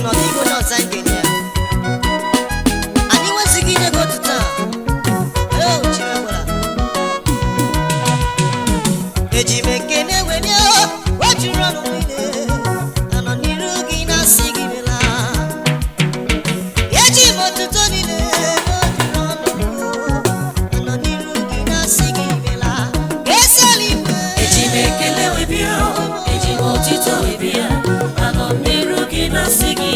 N'ihi na ọ dịghị onye ọzọ anyị ga-enye ya. Anyị nwezighị inye gị otuto a. Ee, Chimekwela. Eji m ekene wee o juru ọnụ niile anọ n'iru gị na-asị gị mela. Eji m otuto niile o juru ọnụ anọ n'iru gị na-asị gị mela. Eze eluigwe. Eji m ekele wee bịa, eji m otito wee bịa, anọ m n'iru gị na-asị gị.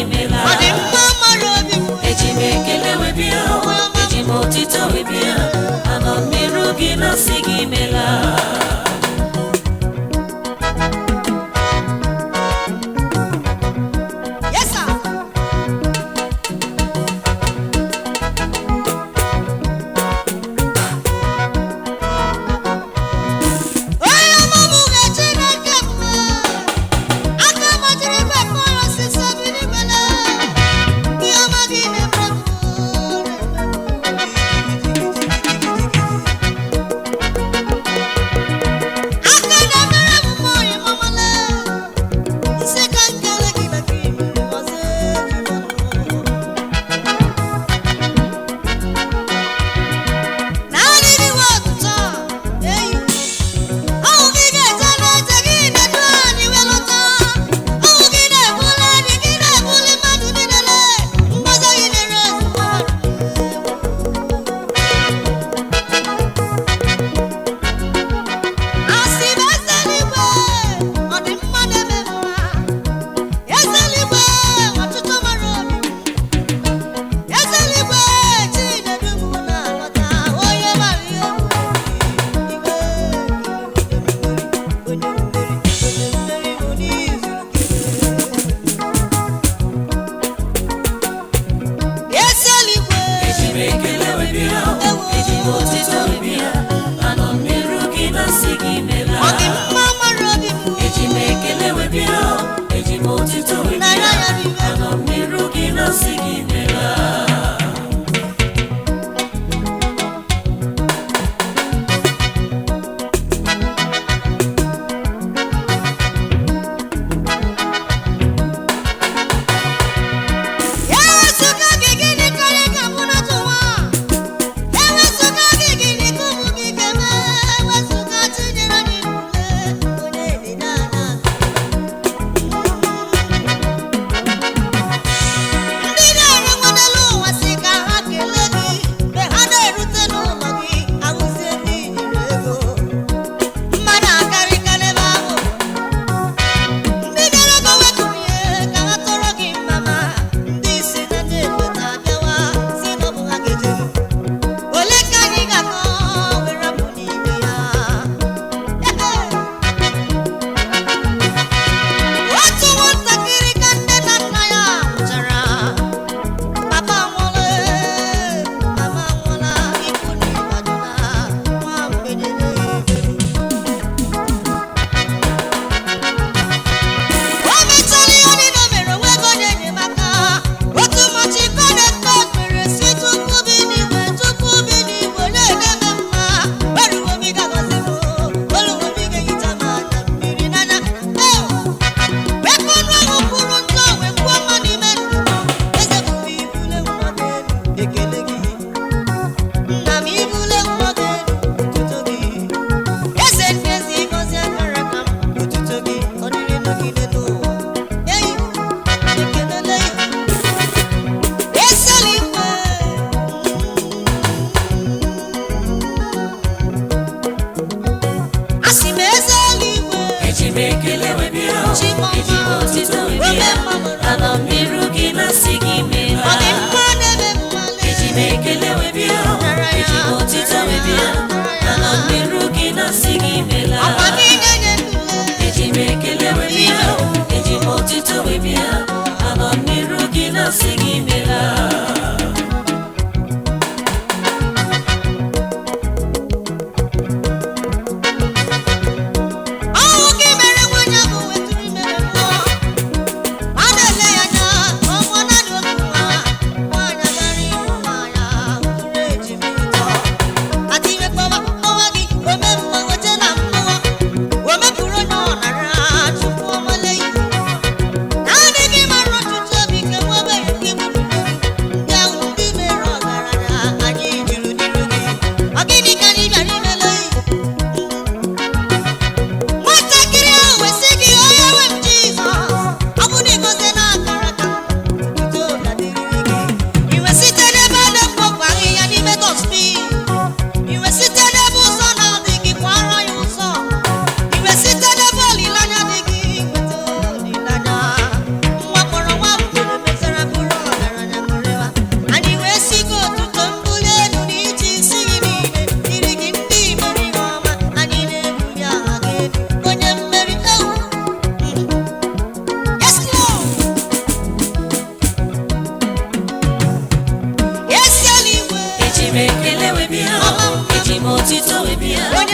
M otito wee bịa.